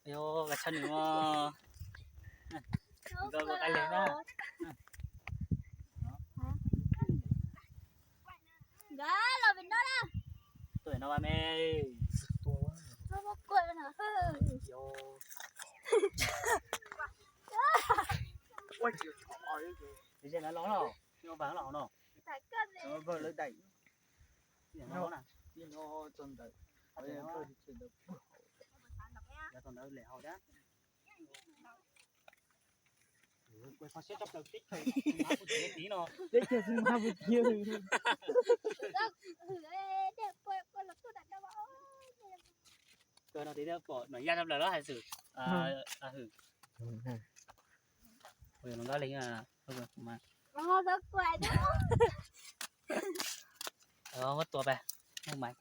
Ayo, koj tshaj nws os. Koj koj qaib leeg na. Tuaj no ba me. Ze no los no, vas los no. Lawv daim. Txog ntawd, txog ntawd lem hauv thiab. Teb chaws xwb mas puas tiag. Kawg no tias pom no yaj tshaj plaws los hais xwm. Hwm, no nkauj leeg mas. Muab tua pe, muab mas